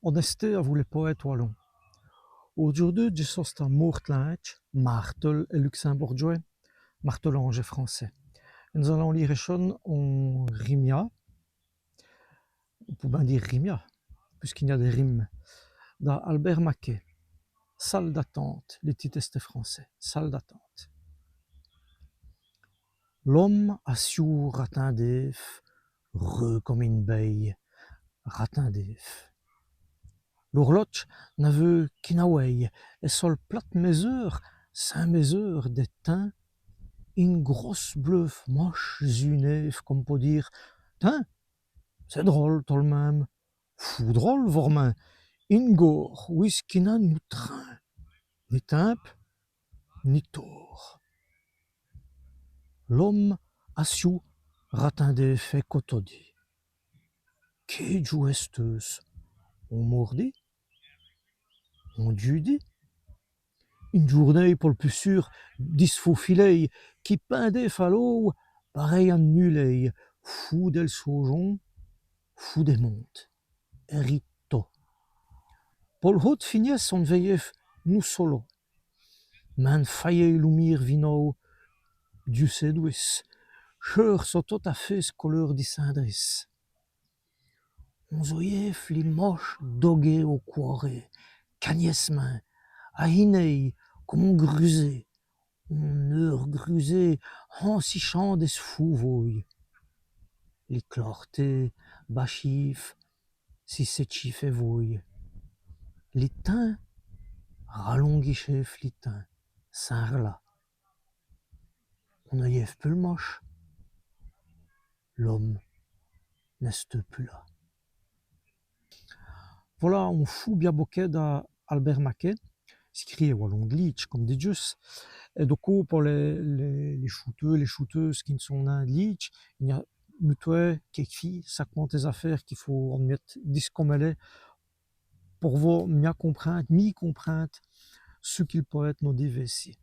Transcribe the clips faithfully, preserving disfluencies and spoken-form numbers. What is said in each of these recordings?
On èsté avou lès powêtes walons. Audjoûrdu, dji so st-a Mårtlindje, Martel è lucimbourdjwès, Martelange è francès. Nos-alans lîre èchone on rimia, on pout bin dîre rimia, pusqu'i-gn-a dès rimes, da Albert Maquet. Salle d'attente, li tite èst è francès, salle d'attente. L'ome assiou ratindéve, reû come ine bèye, ratindéve. L'ôrlodje n'aveût qu'ine awèye, èt so l' plate mèseûre, sins mèseûre dè timps, ine grosse bleûve moche zûnéve, come po dîre : « Tins, c'èst drole tot l' min.me. Foû drole, vormint, ine gôre wice qu'i-gn-a noûtrint, ni timpe, ni tôrt. » L'ome assiou ratindéve co todi. Qué djoû èsteût-ce ? On mårdi ? On djûdi ? Ine djoûrnêye po l' pus sûr di s' fåfilêye, qui pindéve a l'ôwe parèy a nûlêye, foû dèl sôjon, foû dè monde. Èrî tot. Po l' hôte fignèsse on n' vèyéve nou solo. Mins on n' fèyéve loumîre vinowe, Dieu sét d' wice, cheûr so tot-à-fét s' coleûr di cindrisse. On-z-oyéve li moche doguer å cwårê, cagnèssemint, ahinêye come on grusé, on-eûre grusé, an sichant dè s' fåvôye. Li clårté bachîve si sès tchîfès vôyes. Li timps ralonguichéve li timps, sins r'la. On n'oyéve pus l' moche. L'ome n'èsteût pus la. Vola on foû bia bokèt da Albert Maquet, scrît è walon d' Lîdje, come di djusse. Èt do côp, po lès, lès, lès choûteûs, lès choûteûses qui n' sont nin d' Lîdje, i-gn-a mutwè quékefîye saquantès-afêres qu'i faut one miète discomèler po vos mia comprinde, mî comprinde ç' qui l' powête nos dit vêci.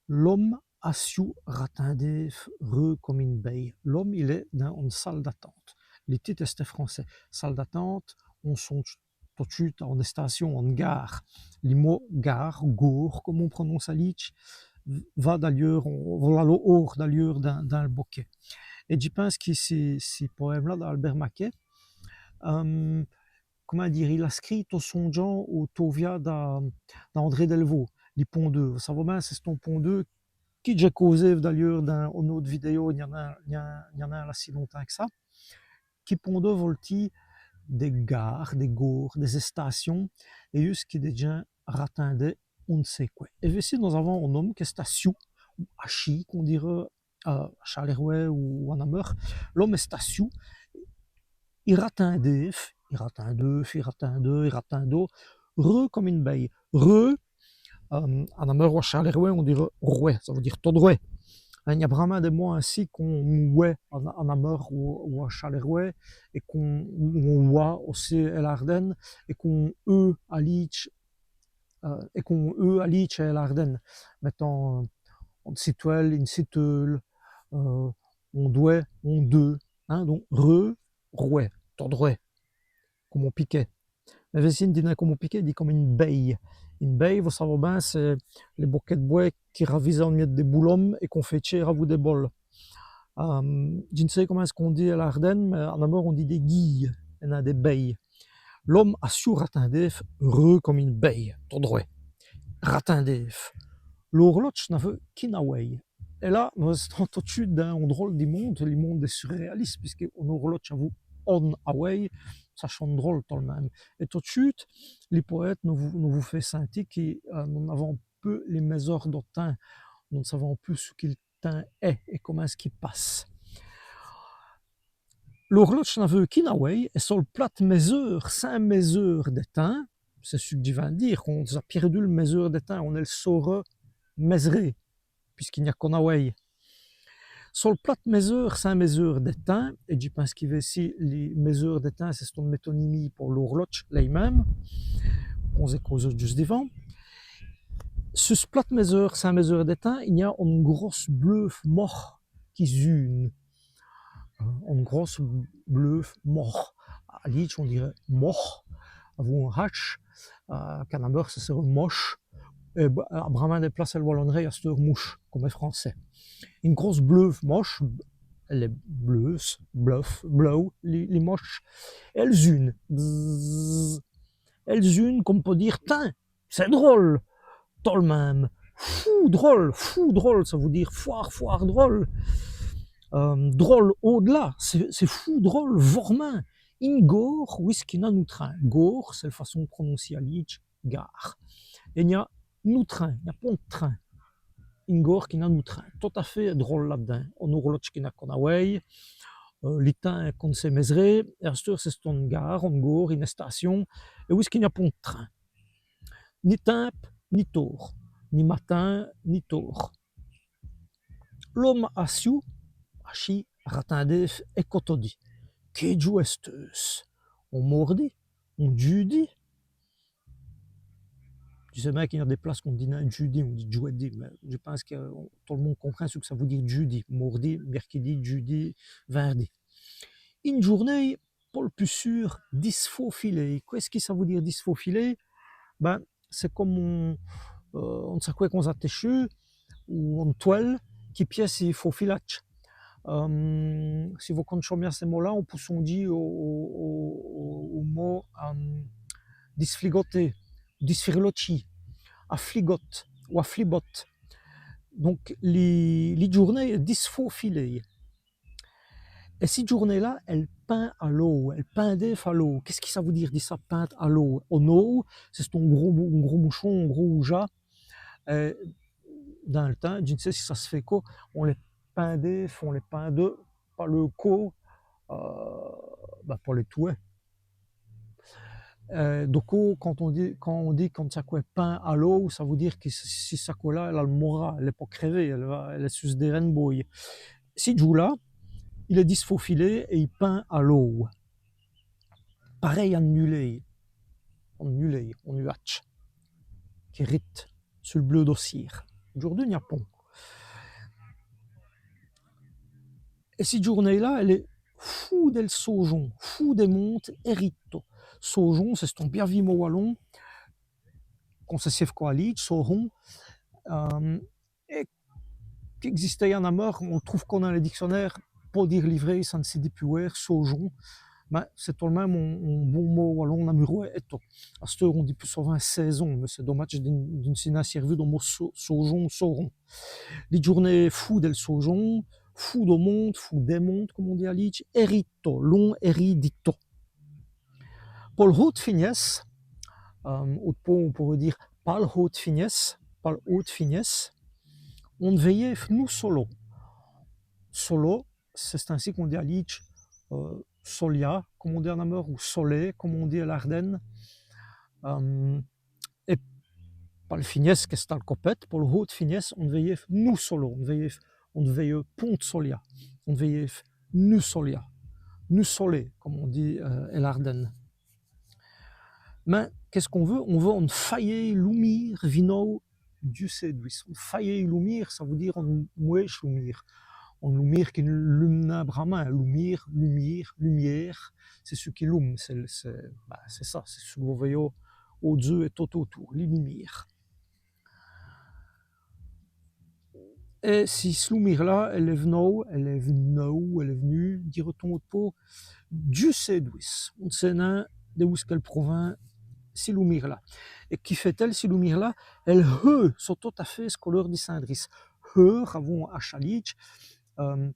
L'ome assiou ratindéve, reû come ine bèye. L'ome, il èst dins one sale d'atinte. Li tite èst è francès. Sale d'atinte, on sondje tot d' chûte a one stâcion, one gare. Li mot gare, gôre, come on prononce a Lîdje, va d'ayeûrs, on, vola l'ôre d'ayeûrs dins, dins l' bokèt. Èt dji pinse qui ci, ci powème-la da Albert Maquet, euh, comint dîre, il l'a scrît tot sondjant å tåvia da, da André Delvaux, Li Pondeû. Vos savoz bin, c'è-st-on pondeû qui dj'a causé d'ayeûrs dins one ôte vidéo, i-gn-a, i-gn-a, i-gn-a nin la si lontins qu' ça, qui pondeût voltî dès gares, dès gôres, dès stâcions, èt djusse qui dès djins ratindèt on n' sé qwè. Èt vêci, nos-avans on-ome qu'èst assiou, ou achî, qu'on dîreût, euh, a Châlèrwè ou, ou a Nameur. L'ome èst assiou, i ratindéve, i ratindéve, i ratindéve, i ratindéve, reû come ine bèye. Reû, euh, a Nameur ou a Châlèrwè, on dîreût rwè, ça vout dîre tot drwèt. Hin, i-gn-a brâmint dès mots insi qu'on wè a, a Nameur ou, ou a Châlèrwè, èt qu'on, qu'on wè ossi è l'Ârdène, èt qu'on eût a Lîdje, euh, èt qu'on eût a Lîdje è l'Ârdène. Mètans, euh, one sitwèle, ine siteûle, euh, on dwèt, on deût, hin, don reû, rwè, tot drwèt, come on pikèt. Mins vêci, i n' dit nin come on pikèt, i dit come ine bèye. Ine bèye, vos savoz bin, c'èst lès bokèts d' bwès qui ravizèt one miète dès boulommes èt qu'on fêt tchêr avou dès boles. Euh, dji n' sé comint èst-ce qu'on dit è l'Ârdène, mins a Nameur on dit dès guîyes, èt nin dès bèyes. L'ome assiou ratindéve, reû come ine bèye, tot drwèt. Ratindéve. L'ôrlodje n'aveût qu'ine awèye. Èt la, nos-èstans tot d' chûte dins on drole di monde, li monde dès surréalisses, pusqu'one ôrlodje avou one awèye, ça chone drole tot l' min.me. Èt tot d' chûte, li powête nos vout, nos vout fé sinti qui, euh, nos n'avans pus li mèsore do timps, nos n' savans pus ç' qui l' timps èst èt comint èst-ce qu'i passe. L'ôrlodje n'aveût qu'ine awèye, èt so l' plate mèseûre, sins mèseûre dè timps, c'èst ç' qui dj' vin d' dîre, qu'on-z-a pièrdu l' mèseûre dè timps, on n' èl sâreût mèserer, pusqu'i-gn-a qu'one awèye. So l' plate mèseûre, sins mèseûre dè timps, èt dji pinse qui vêci li mèseûre dè timps, c'è-st-one mètonimîye po l'ôrlodje lèye min.me, qu'on-z-è cause djusse divant. Su s' plate mèseûre, sins mèseûre dè timps, i-gn-a one grosse bleûve môre qui zûne. One grosse bleûve môre. A Lîdje, on dîreût môre. avou on H, euh, qu'à Nameur, ça sèreût moche. Èt, bah, à brâmint dès places è Walon'rîye, asteûre mouche, come è francès. One grosse bleûve moche, èle èst bleûve, bleûve, bleûve, li, li moche. Èle zune, bzzz. Èle zune, come po dîre, tins, c'èst drole, tot l' min.me. Fou drole, fou drole, ça vout dîre fwârt, fwârt drole. Euh, drole au-delà, c'èst, c'èst fou drole, vormint. In gôre, wice qu'i gn-a noutrin. Gôre, c'èst l' façon d' prononcî à Lîdje gare. Èt i gn-a noutrin, i gn-a pont d' trin. In gôre qu'i gn-a noutrin. Tot-à-faît drole la-d'dins. On-orlodje qui n'a qu'on awèy, euh, li tins qu'on sét mèz'rer, èt asteûre c'è-st-one gare, one gôre, one stâcion, èt wice qu'i gn-a pont d' trin. Ni timpe, ni tôrt, ni matin, ni tôrt. L'ome assiou, achî, ratindéve èco todi. Qué djoû èsteût-ce ? On mårdi, on djûdi ? Dji sé bin qu'i gn-a dès places qu'on dit nin djûdi, on dit djwèdi, mins dji pinse qui, euh, tot l' monde comprind ç' qui ça vout dîre djûdi. Mårdi, mèrkidi, djûdi, vinrdi. One djoûrnéye po l' pus sûr disfaufiléye. Qu'èst-ce qui ça vout dîre disfaufiléye ? Bin, c'èst come on, euh, one saqwè qu'on-z-a tèchu, ou one twèle, qui pièd si faufiladje. Euh, si vos con'choz bin cès mots-là, on pout sondjî au, au, au, au mot, euh, disfligoter, disfirlotchî, à fligote ou à flibote. Donc, li, li djoûrnéye èst disfaufiléye. Èt ci djoûrnéye-là, èle pind à l'ôwe, èle pindéve à l'ôwe. Qu'èst-ce qui ça vout dîre, di ça, pinde à l'ôwe ? On-ôwe, c'è-st-on gros, on gros mouchon, on gros oûja. Euh, dins l' tins, dji n' sé si ça s' faît co, on lès pindéve, on lès pindeut pa leû cô, euh, bin, po lès touwer. Euh, donc, quand on dit, quand on dit qu'on saqwè pind à l'ôwe, ça vout dîre qui si, si saqwè-là, èle a l' mora, èle n'èst po crèvéye, èle va, èle èst su s' dêrin boye. Ci djoû-là, il èst disfaufiléye èt i pind à l'ôwe. Parèy à one nûléye, one nûléye, one nuadje, qui rite su l' bleû do cîr. Audjoûrdu, i gn-a pont. Èt ci djoûrnéye-là, èle èst foû dèl saujon, foû dè monde, èrito. Saujon, c'è-st-on bia vî mot walon, qu'on s' sièv co à Lîdje, saujon, euh, èt qu'ègzistéve à Nameur, on l' troûve co dins lès dicsionêres, po dîre li vrêy, ça n' si dit pus wêre, saujon. Mins c'èst tot l' min.me on, on bon mot walon namurwès èto. Asteûre, on dit pus sovint saison, mins c'èst domadje di n', di n' si nin sièrvu do mot sau-, saujon, saujon. Li djoûrnéye foû dèl saujon, foû do monde, foû dè monde, come on dit à Lîdje, èrito, long, èridito. Po l' hôte fignèsse, euh, ôte paut on pôreût dîre pa l' hôte fignèsse, pa l' hôte fignèsse, on n' vèyéve nou solo. Solo, c'è-st-insi qu'on dit à Lîdje, euh, solia, come on dit à Nameur, ou solé, come on dit è l'Ârdène. Euh, èt pa l' fignèsse qu'èst al copète, po l' hôte fignèsse, on n' vèyéve nou solo, on n' vèyéve, on n' vèyéve pont d' solia, on n' vèyéve nou solia, nou solé, come on dit, euh, è l'Ârdène. Mins qu'èst-ce qu'on veut ? On veut one fayéye loumîre vinowe Diu sét d' wice. One fayéye loumîre, ça vout dîre one mwêche loumîre. One loumîre qui n' lume nin brâmint, loumîre, lumière, lumière, c'èst ç' qui lume, c'èst, c'èst, bah, c'èst ça, c'èst ç' qui vos vèyoz au-d'zeû èt tot-autoû, li loumîre. Èt ci, ci loumîre-là, èle èst v'nowe, èle èst v'nowe, èle èst v'nûwe, dîreut-on ôte paut, Diu sét d' wice. On n' sét nin d' wice qu'èle provind, ci loumîre-là. Èt qui faît-èle, ci loumîre-là ? Èle heût so tot-à-faît s' coleûr di cindrisse. Heûr, avou on H à Lîdje, euh,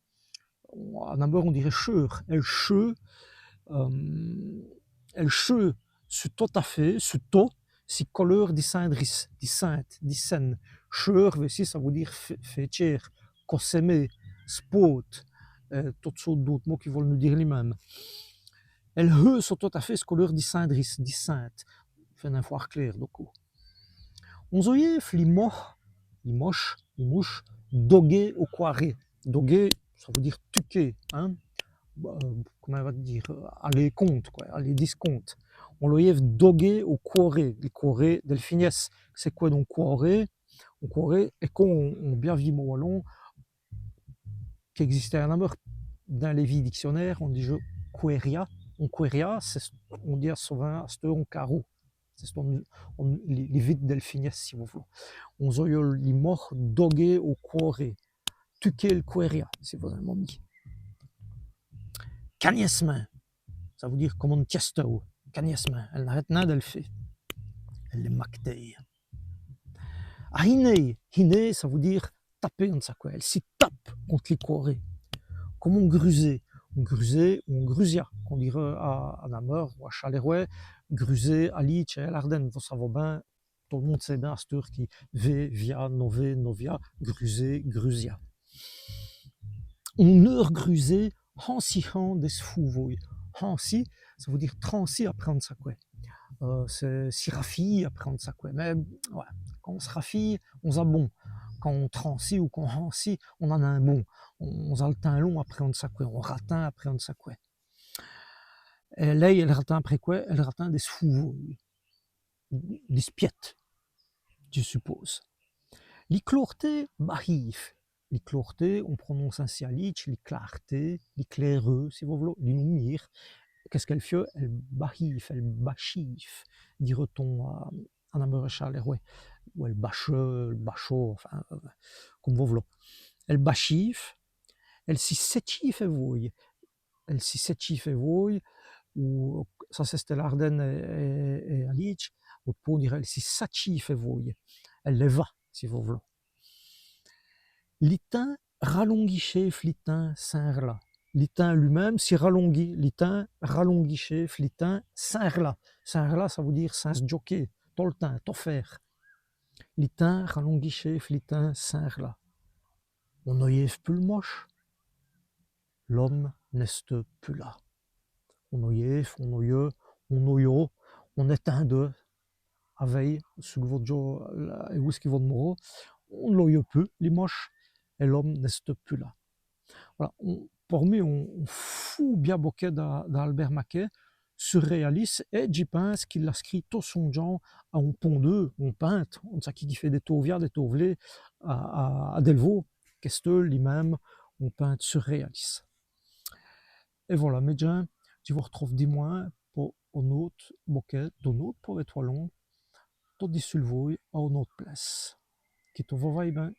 à Nameur on dîreut cheûr. Èle cheût, euh, èle cheût so tot-à-faît, so tot, si coleûr di cindrisse, di cinde, di cène. Cheûr, vêci, ça vout dîre fé-, fé tchêr, cossèmer, spôde, euh, totes sôrtes d'ôtes mots qui vol'nut dîre li min.me. Èle heût so tot-à-faît s' coleûr di cindrisse, di cinde. Faît nin fwârt clér, don. On-z-oyéve li mo-, li moche, li mouche, doguer au cwâré. Doguer, ça vout dîre tuquer, hin. Bah, euh, comint va-t-on dîre, euh, aler conte, qwè, aler disconte. On l'oyéve doguer au cwâré, li cwâré dèl fignèsse. C'èst qwè don cwâré ? On cwâré, èco on, on bia vî mot walon, qu'ègzistéve à Nameur, dins lès vîs dicsionêres, on dit cwêria, On cwèria, c'è-st-, on dit sovint asteûre on cârô. C'è-st-on, on, li, li vite dèl fignèsse, si vos v'loz. On-z-oya li mort doguer au cwârè. Tuquer li cwèria, si vos-in.mez mî. Cagnèssemint, ça vout dîre come on tièsteû. Cagnèssemint, èle n'arète nin dèl fé. Èle lès maquetêye. Ahiner, hiner, ça vout dîre taper on saqwè. Èle si tape conte li cwârè. Come on grusê. On grusê ou on grusia, qu'on dîreût à, à Nameur ou à Châlèrwè, grusê à Lîdje èt à l'Ârdène. Vos savoz bin, tot l' monde sét bin asteûre qui vê, via, novê, novia, grusê, grusia. On-eûre grusê, hanci han dès foûvoyes. Hanci, ça vout dîre tranci après on saqwè. Euh, c'èst si rafiyî après on saqwè. Mins, wè, quand on s' rafîye, on-z-a bon. Quand on tranci ou qu'on hanci, on-z-a nin bon. On, on-z-a l' tins long après on saqwè. On ratind après on saqwè. Èt lèye, èle ratind après qwè ? Èle ratind dès foûvoyes. Dispiète, dji supôse. Li clôrté bahîve. Li clôrté, on prononce insi à Lîdje, li clârté, li clêreû, si vos v'loz, li loumîre. Qu'èst-ce qu'èle fieut ? Èle bahîve, èle bachîve, dîreût-on à, à Nameur èt Châlèrwè. Ou èle bacheût, èle bachot, enfin, euh, come vos v'loz. Èle bachîve, èle si sètchîve èvôye. Èle si sètchîve èvôye, ou ça c'èst à l'Ârdène èt, èt, èt à Lîdje, on pout dîre èle si satchîve èvôye. Èle lès va, si vos v'loz. Li tins ralonguichéve li tins sins r'la. Li tins lu-min.me si ralonguit. Li tins ralonguichéve li tins sins r'la. Sins r'la, ça vout dîre sins s' djoker, tot l' tins, tot fé. Li tins ralonguichéve li tins sins r'la. On n'oyéve pus l' moche. L'ome n'èsteût pus là. On oyéve, on oyeût, on oyot, on ètindeût. Avou ç' qui vos d'joz, èt ç' qui vos d'moroz, on n' l'oyeût pus, li moche, èt l'ome n'èsteût pus là. Voilà, on, por mi, on, on foû bia bokèt da, da Albert Maquet, surréalisse, èt dji pinse qu'il a scrît tot sondjant à on pindeû, on pinte, on saqwè qui fêt dès tauvias, dès tauvelés, à, à, à Delvaux, qu'èsteût li-min.me on pinte surréalisse. Èt voilà, mès djins, dji vos r'trove dimwin po on-ôte bokèt, d'on-ôte powête walon, todi sul vôye, à one ôte place. Qui tot vos vaye bin.